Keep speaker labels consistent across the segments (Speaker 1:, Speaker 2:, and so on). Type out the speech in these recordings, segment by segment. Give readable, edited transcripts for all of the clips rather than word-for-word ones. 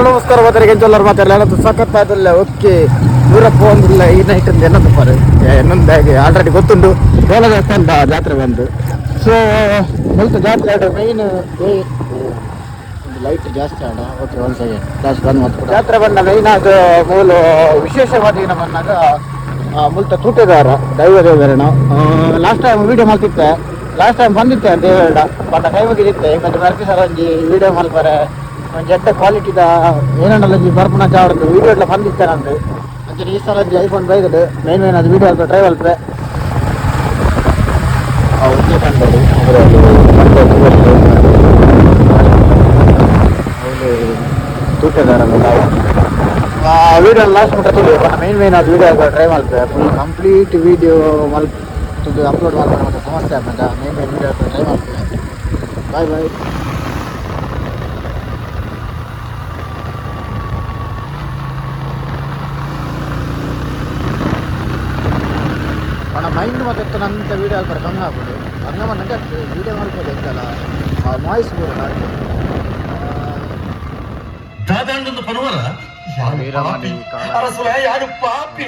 Speaker 1: ನಮಸ್ಕಾರ ಮಾತಾಡಿ ಎಂಚೊಲ್ಲರು ಮಾತಾಡಲ್ಲ ಸಖತ್ತಾದಲ್ಲ. ಓಕೆ, ದೂರಪ್ಪ ಒಂದಿಲ್ಲ ಈ ನೈಟ್ ಒಂದು ಏನಂತ ಪಾರು ಇನ್ನೊಂದು ಆಲ್ರೆಡಿ ಗೊತ್ತುಂಟು. ಕೋಲ ದೇವಸ್ಥಾನದ ಜಾತ್ರೆ ಬಂದು. ಸೊ ಮುಲ್ತ ಜಾತ್ರೆ ಮೈನ್ ಲೈಟ್ ಜಾಸ್ತಿ ಆಡ. Okay, one second, flash bandh ಮಾಡ್ತಾರೆ. ಜಾತ್ರೆ ಬಂದ ಮೈನ್ ಅದು ಮೂಲ ವಿಶೇಷವಾದ ಏನ ಬಂದಾಗ ಮುಲ್ತ ತೂಟೆದಾರ ದೈವ ದೇವರಣ. ಲಾಸ್ಟ್ ಟೈಮ್ ವಿಡಿಯೋ ಮಾಡ್ತಿತ್ತೆ, ಲಾಸ್ಟ್ ಟೈಮ್ ಬಂದಿತ್ತೆ ದೇವರಡ ಬಟ್ ಕೈ ಮುಗಿದಿತ್ತೆ. ಮತ್ತೆ ಬರ್ತಿ ಸರ್ ಒಂಜಿ ವಿಡಿಯೋ ಮಲ್ಪರೆ ಒಂಜಿ ಎಡ್ಡೆ ಕ್ವಾಲಿಟಿದ ಏನನ್ನಲ್ಲ ಒಂಜಿ ಬರ್ಪುನ ಚಾವಡ್ದು ವಿಡಿಯೋ ಎಲ್ಲ ಬಂದಿತ್ತೆ ನಂದು. ಅಂಚನೆ ಈ ಸಲ ಒಂಜಿ ಐಫೋನ್ ಬೈದಡು ಮೇನ್ ಮೇನ್ ಅದು ವಿಡಿಯೋ ಅಲ್ಪ ಟ್ರೈ ಅಲ್ಪೆ ಒಂಜಿ ಕಂಡರು ತೂಟೆದಾರಲ್ಲ. ವಿಡಿಯೋ ಲಾಸ್ಟ್ ಮುಟ್ಟ ತುಳು ಮೇನ್ ಮೇನ್ ಅದು ವಿಡಿಯೋ ಟ್ರೈ ಮಲ್ಪೆ. ಫುಲ್ ಕಂಪ್ಲೀಟ್ ವಿಡಿಯೋ ಮಲ್ಪುದು ಅಪ್ಲೋಡ್ ಮಾಡ್ತಾರೆ ಮತ್ತೆ ಸಮಸ್ಯೆ ಆಗ್ತದೆ. ಮೇನ್ ಮೇನ್ ವಿಡಿಯೋ ಟ್ರೈ ಮಲ್ಪೆ. Bye bye. ಅವನ ಮೈಂಡ್ ಮತ್ತೆ ನಂತ ವಿಡಿಯೋ ಹಾಕ್ತಾರೆ ಕಮ್ಮಿ ಆಗ್ಬೋದು. ಹಂಗ ಮನಗೆ ವಿಡಿಯೋ ಮಾಡ್ಬೋದು ಎಂತಲ್ಲ ವಾಯ್ಸ್ ಕೂಡ.
Speaker 2: ದಾದಾಂಡೊಂದು ಪನುವರ ಅರಸುಲ ಯಾರು ಪಾಪಿ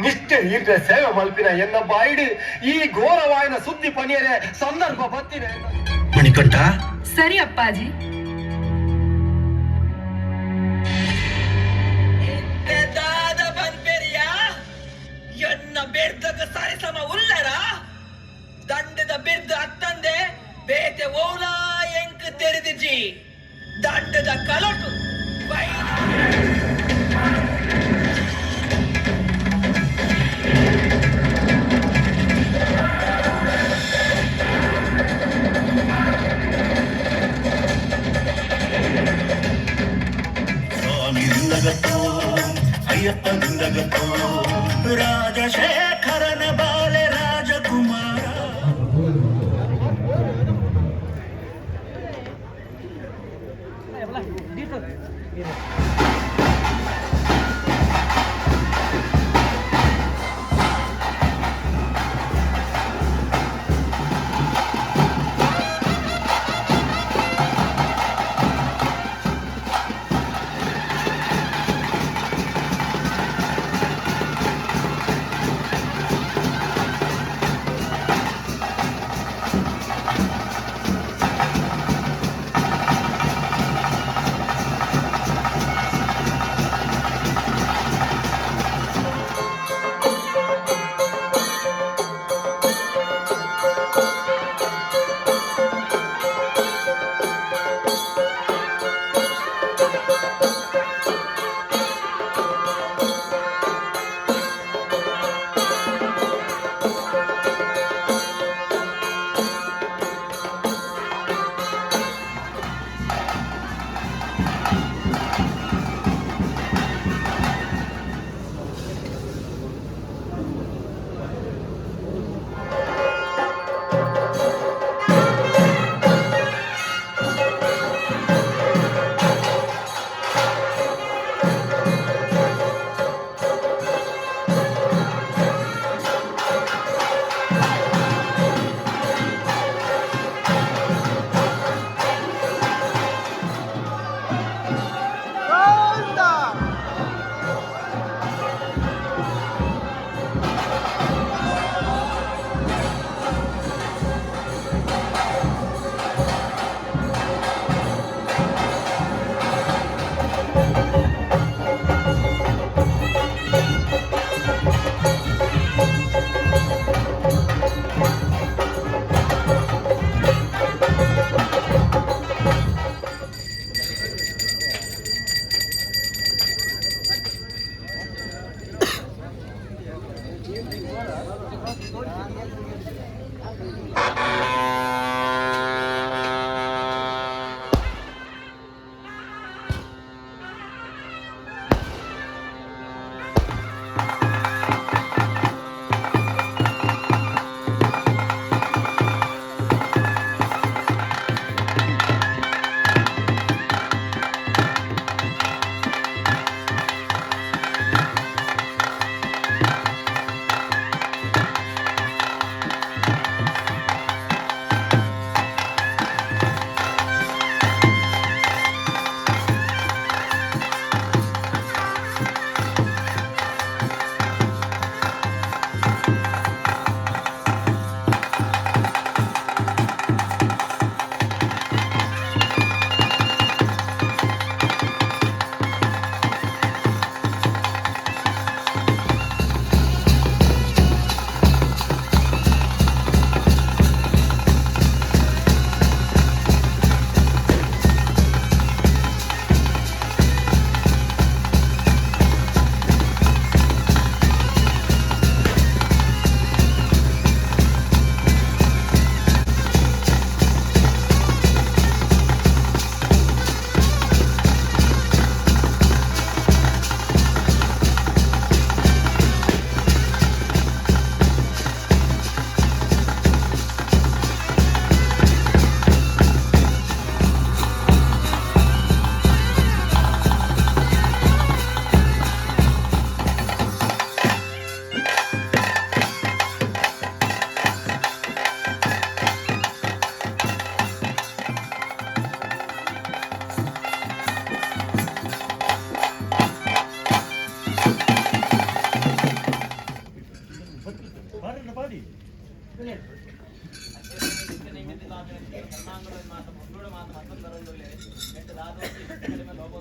Speaker 2: ನಿಷ್ಠೆ ಈರ್ದ ಸೇವೆ ಮಲ್ಪಿನ ಎನ್ನ ಬಾಯಿಡು ಈ ಘೋರವಾಯನ ಸುದ್ದಿ ಪನಿಯರೆ ಸಂದರ್ಭ ಬತ್ತಿನ ಮಣಿಕಂಠ.
Speaker 3: ಸರಿ ಅಪ್ಪಾಜಿ.
Speaker 4: ದಾದ ಪನ್ಪೆರಿಯ ಎನ್ನ ಬಿರ್ದಗ ಸರಿಸಮ ಉಲ್ಲರ ದಂಡದ ಬಿರ್ದು ಅತ್ತಂದೆ ಬೇತೆ ಓಲಾ ಎಂಕ್ ತೆರೆದಿಜಿ ದಂಡದ ಕಲಟು.
Speaker 2: ಸ್ವಾಮಿ ನಿಂದಗತ್ತೋ, ಅಯ್ಯಪ್ಪ ನಿಂದಗತ್ತೋ, ರಾಜಶೇಖರನ ಬಾಲೆ ರಾಜಕುಮಾರ.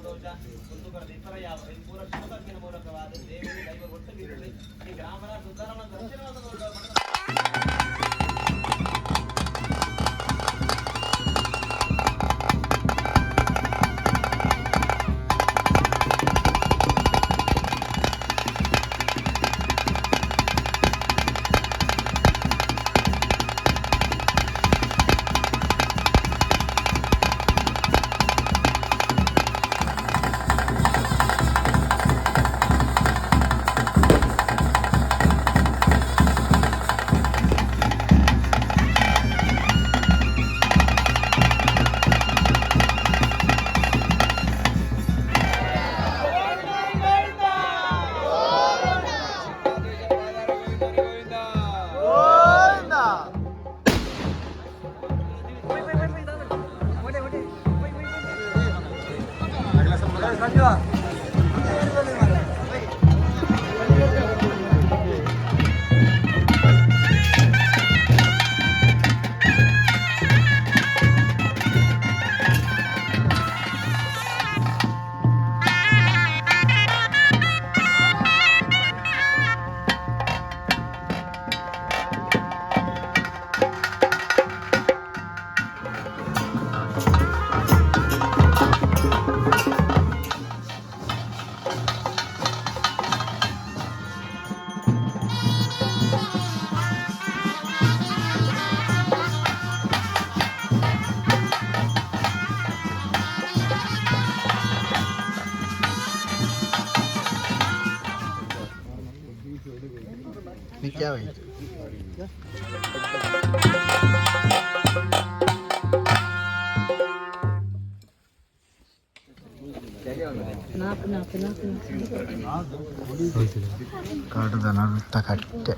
Speaker 3: ದೋಷ ಕುಂದುಕೊರ ಇತರ ಯಾವ ಪೂರ ಶಿವಭಕ್ತಿನ ಮೂಲಕವಾದ ದೇವಿ ದೈವ ಒಟ್ಟು ಬಿದ್ದು ಈ ಗ್ರಾಮದ ಸುಧಾರಣ ದರ್ಶನ.
Speaker 1: ಕಾಟದ ನಡುತ್ತ ಕಟ್ಟೆ.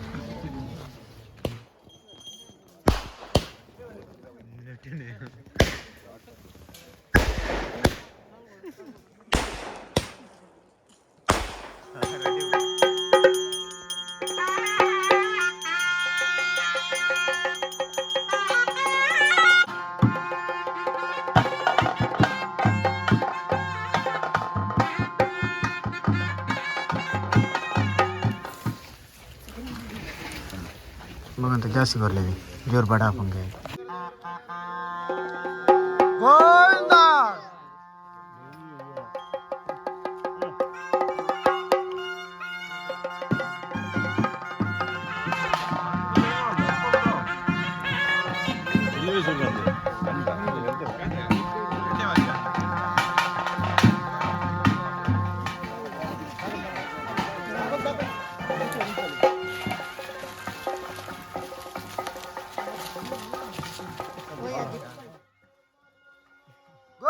Speaker 1: ಮಗಂತ ಜಾಸ್ತಿ ಬರಲಿ ಜೋರು ಬಡ ಹಾಕಂಗೆ. ಗೋವಿಂದ.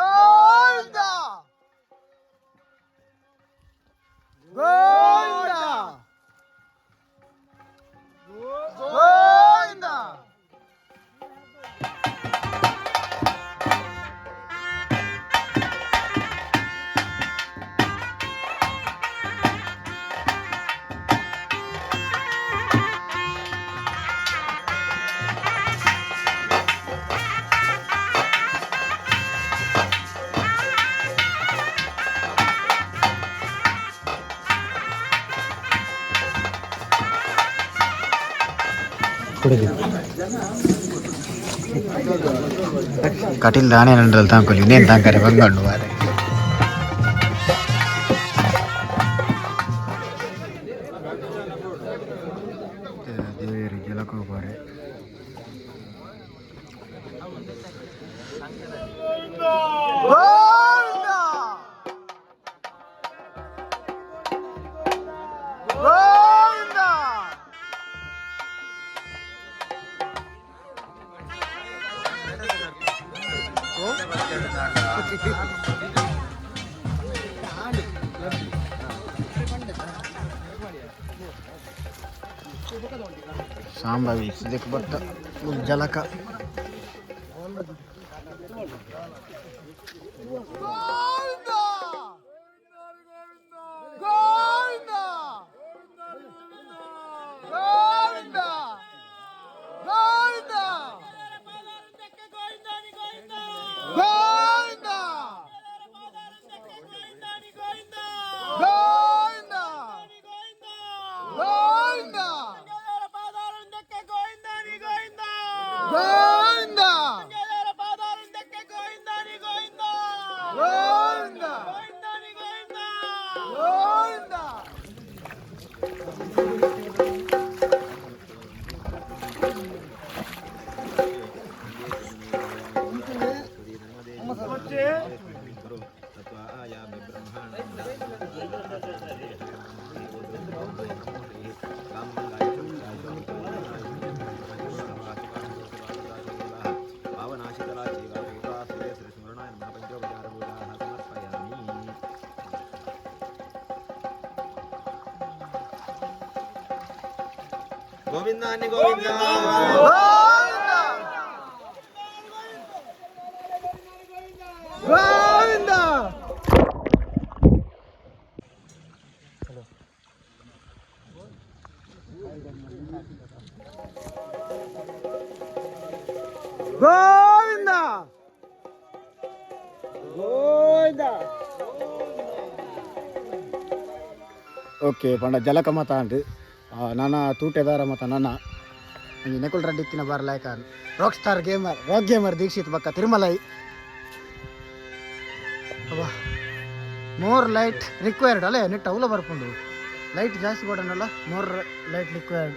Speaker 1: ಗೋವಿಂದ ಗೋವಿಂದ ಗೋವಿಂದ. ಕಟೀಲ್ ದಾನೆ ನಂಡ್ರಲ್ಲಿ ತಾಂಕೊಲಿ ಇನ್ನೇನು ತಾಂಕರೆ ಬಂಗಂಡು ಬಾರೆ. ದೇವೇರಿ ಜಲಕೋಪಾರೆ. ಗೋವಿಂದ ಗೋವಿಂದ. ಸಾಂಬಾವಿ ಇದಕ್ಕೆ ಬತ್ತ ಜಲಕ. ಗೋವಿಂದ ಗೋವಿಂದ ಗೋವಿಂದ ಗೋವಿಂದ ಗೋವಿಂದ.
Speaker 3: గోవిందాన్ని గోవింద.
Speaker 1: గోవింద. గోవింద గోవింద. ಓಕೆ, ಪಂಡ ಜಲಕ ಮತ ಅಂಡ್ ನಾನ ತೂಟೆದಾರ ಮತ ನನ ಒಂಜಿ ನೆಕುಲ್ ರೆಡ್ಡಿ ಇತ್ತಿನ ಬಾರ್ ಲಾಯ್ಕ rock star gamer, rock gamer Dikshit ಬಕ್ಕ ತಿರುಮಲೈ. ಅಬ್ಬಾ, ಮೋರ್ ಲೈಟ್ ರಿಕ್ವೈರ್ಡ್ ಅಲ್ಲೇ ನೆಟ್ ಅವಲ ಬರ್ಕೊಂಡು ಲೈಟ್ ಜಾಸ್ತಿ ಕೊಡೋಣಲ್ಲ, ಮೋರ್ ಲೈಟ್ ರಿಕ್ವೈರ್ಡ್.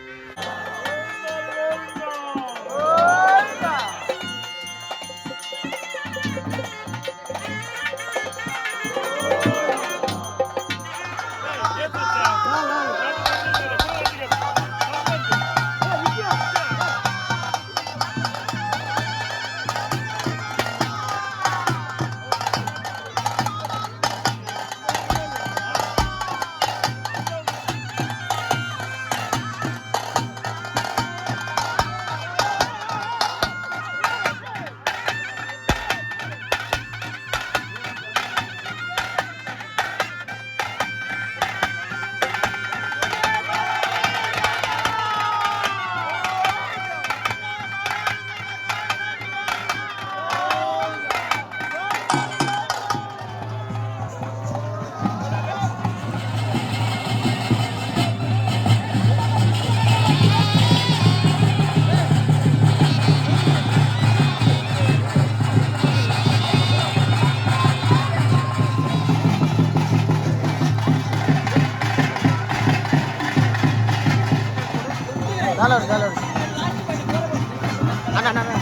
Speaker 1: ದಾಲೋಡು ದಾಲೋಡು ಅಣ್ಣ ಅಣ್ಣ ಅಣ್ಣ.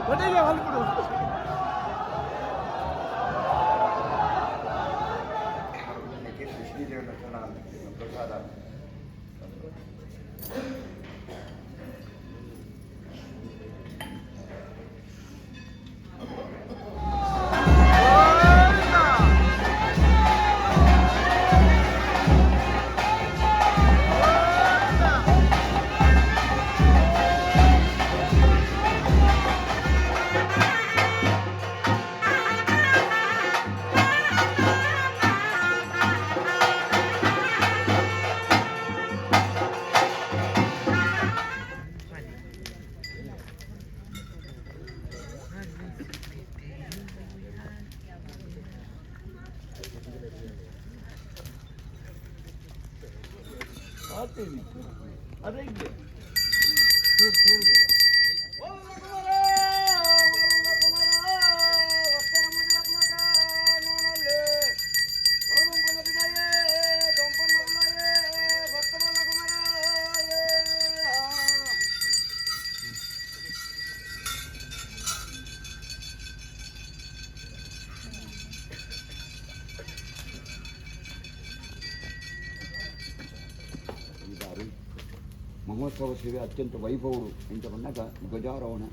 Speaker 1: ಒಟ್ಟಿಗೆ ಮಲ್ಪುಡು.
Speaker 5: ಪ್ರಸಾದ. ಮಹೋತ್ಸವ ಸೇವೆ ಅತ್ಯಂತ ವೈಭವರು ಎಂತ ಬಂದಾಗ ಧ್ವಜಾರೋಹಣ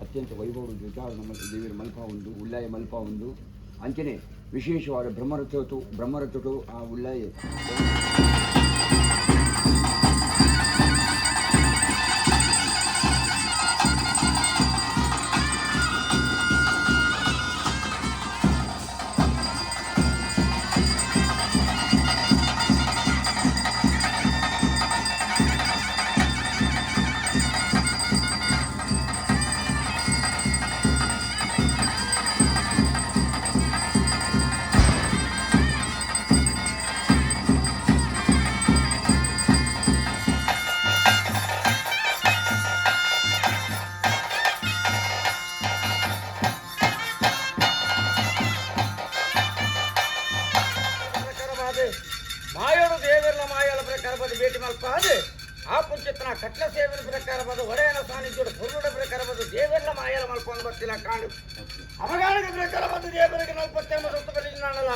Speaker 5: ಅತ್ಯಂತ ವೈಭವರು ಧ್ವಜಾರೋಹಣ ದೇವಿಯ ಮಲ್ಪ ಒಂದು ಉಳ್ಳಾಯ ಮಲ್ಪ ಒಂದು ಅಂಚನೆ ವಿಶೇಷವಾದ ಬ್ರಹ್ಮರಥೋತು ಬ್ರಹ್ಮರಥಟು ಆ ಉಳ್ಳಾಯ.
Speaker 3: ಮಾಯೋಡು ದೇವರ ಮಾಯಲ ಪ್ರಕಾರ ಭೇಟಿ ಮಲ್ಪಾದು ಆ ಪುಂಚಿತ್ನ ಕಟ್ಲ ಸೇವಿನ ಪ್ರಕಾರ ಬದು ಒಡೆಯನ ಸಾನ್ನಿಧ್ಯ ಪುರುಡ ಪ್ರಕಾರ ಬದು ದೇವರ ಮಾಯಲ ಮಲ್ಕೊಂಡು ಬರ್ತಿಲ್ಲ ಕಾಂಡು ಅವಗಾನದ ಪ್ರಕಾರ ಬದು ದೇವರಿಗೆ ನಲ್ಪತ್ತೆಂಬ ಸೊತ್ತು ಬಲಿ ನಾನಲ್ಲ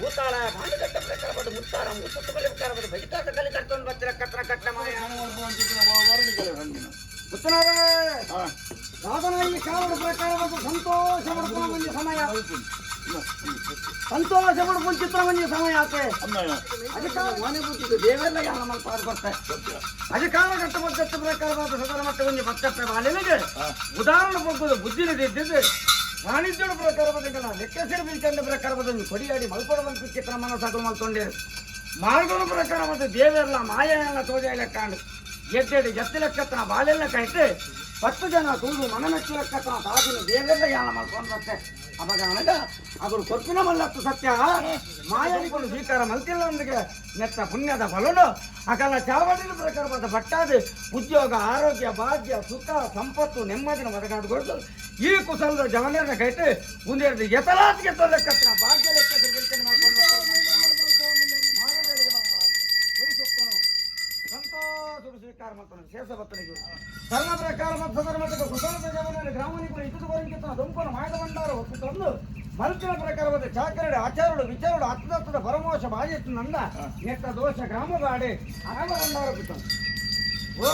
Speaker 3: ಭೂತಾಳ ಭಾಂಡಗಟ್ಟ ಪ್ರಕಾರ ಬದು ಮುತ್ತಾರ ಮುತ್ತತ್ತು ಬಲಿ ಪ್ರಕಾರ ಬದು ಬಗಿತಾದ ಕಲಿ ಕಟ್ಟೊಂದು ಬರ್ತಿಲ್ಲ ಕಟ್ರ ಕಟ್ಲ ಮಾಯ. ಮುತ್ತನಾರೇ ಸಾಧನ ಈ ಕಾಲದ ಪ್ರಕಾರ ಬದು ಸಂತೋಷ ಪಡ್ಕೊಂಡು ಸಮಯ ಸಂತೋಷ ಪಡ್ಕೊಂಡು ಚಿತ್ರ ಮಂಜಿ ಸಮಯ ಆತೆ. ಅಧಿಕಾರ ಮನೆ ಬುದ್ಧಿದ್ದು ದೇವರೆಲ್ಲ ಯಾರ ಮಲ್ಪಾರು ಬರ್ತಾರೆ. ಅಧಿಕಾರ ಕಟ್ಟ ಪದ್ಧತಿ ಪ್ರಕಾರವಾದ ಸದರ ಮಟ್ಟ ಒಂಜಿ ಪತ್ತಪ್ಪೆ ಬಾಲೆನಿಗೆ ಉದಾಹರಣೆ ಬಗ್ಗುದು ಬುದ್ಧಿನ ಇದ್ದಿದ್ದು ವಾಣಿಜ್ಯದ ಪ್ರಕಾರ ಬದಕಲ್ಲ ಲೆಕ್ಕಸಿರು ಬಿಲ್ಚಂದ ಪ್ರಕಾರ ಬದ ಕೊಡಿಯಾಡಿ ಮಲ್ಪಡ ಬಂತು ಚಿತ್ರ ಮನಸ್ಸಾಗಲು ಮಲ್ತೊಂಡೇರು ಮಾರ್ಗದ ಪ್ರಕಾರ ಮತ್ತು ದೇವರೆಲ್ಲ ಮಾಯೆಲ್ಲ ತೋಜ ಲೆಕ್ಕಾಂಡು ಎದ್ದೆಡಿ ಜತ್ತಿ ಲೆಕ್ಕತ್ತನ ಬಾಲೆಲ್ಲ ಕೈತೆ 10 ಜನ ತೂದು ಮನಮೆಚ್ಚು ಲೆಕ್ಕತ್ತನ ತಾದಿನ ದೇವರೆಲ್ಲ ಯಾನ ಮಲ್ಕೊಂಡು ಬರ್ತೆ. ಅವಾಗ ಅನಗ ಅವರು ಕೊರ್ಪಿನ ಮಲ್ಲತ್ತು ಸತ್ಯ ಮಾಯಾನಿಕೊಂಡು ಸ್ವೀಕಾರ ಮಲ್ತಿಲ್ಲ ಒಂದಿಗೆ ನೆತ್ತ ಪುಣ್ಯದ ಫಲನು ಅಕಲ ಚಾವಡಿನ ಪ್ರಕಾರ ಬಟ್ಟಾದ ಉದ್ಯೋಗ ಆರೋಗ್ಯ ಭಾಗ್ಯ ಸುಖ ಸಂಪತ್ತು ನೆಮ್ಮದಿನ ಒದಗಾಡುಗೊಳ್ದು ಈ ಕುಶಲದ ಜವನರ ಕೈತೆ ಒಂದೆರಡು ಎತಲಾತಿಗೆ ತೊಲೆಕ್ಕತ್ತಿನ ಭಾಗ್ಯ ಲೆಕ್ಕ ಸಂತೋಷ ಸ್ವೀಕಾರ ಮಾಡ್ತಾನೆ ಶೇಷಭಕ್ತನಿಗೆ ಧರ್ಮ ಪ್ರಕಾರ ಮತ್ತು ಸದರ ಮಟ್ಟಕ್ಕೆ ಕುಶಲದ ಜವನರ ಗ್ರಾಮನಿಗಳು ಇತದ ಗೋರಿಂಕಿತನ ದೊಂಪನ ಮಾಯದ ಭಂಡಾರ ಹೊತ್ತು ಮರುಚಿನ ಪ್ರಕಾರವಾದ ಚಾಕರಡೆ ಆಚಾರುಡು ವಿಚಾರುಡು ಆತ್ಮದತ್ತದ ಪರಮೋಶ ಬಾಜಿತ್ತು ನಂದ ನೆಟ್ಟ ದೋಷ ಗ್ರಾಮ ಬಾಡೆ ಆಗ ಭಂಡಾರ ಬಿಟ್ಟನು. ಓ.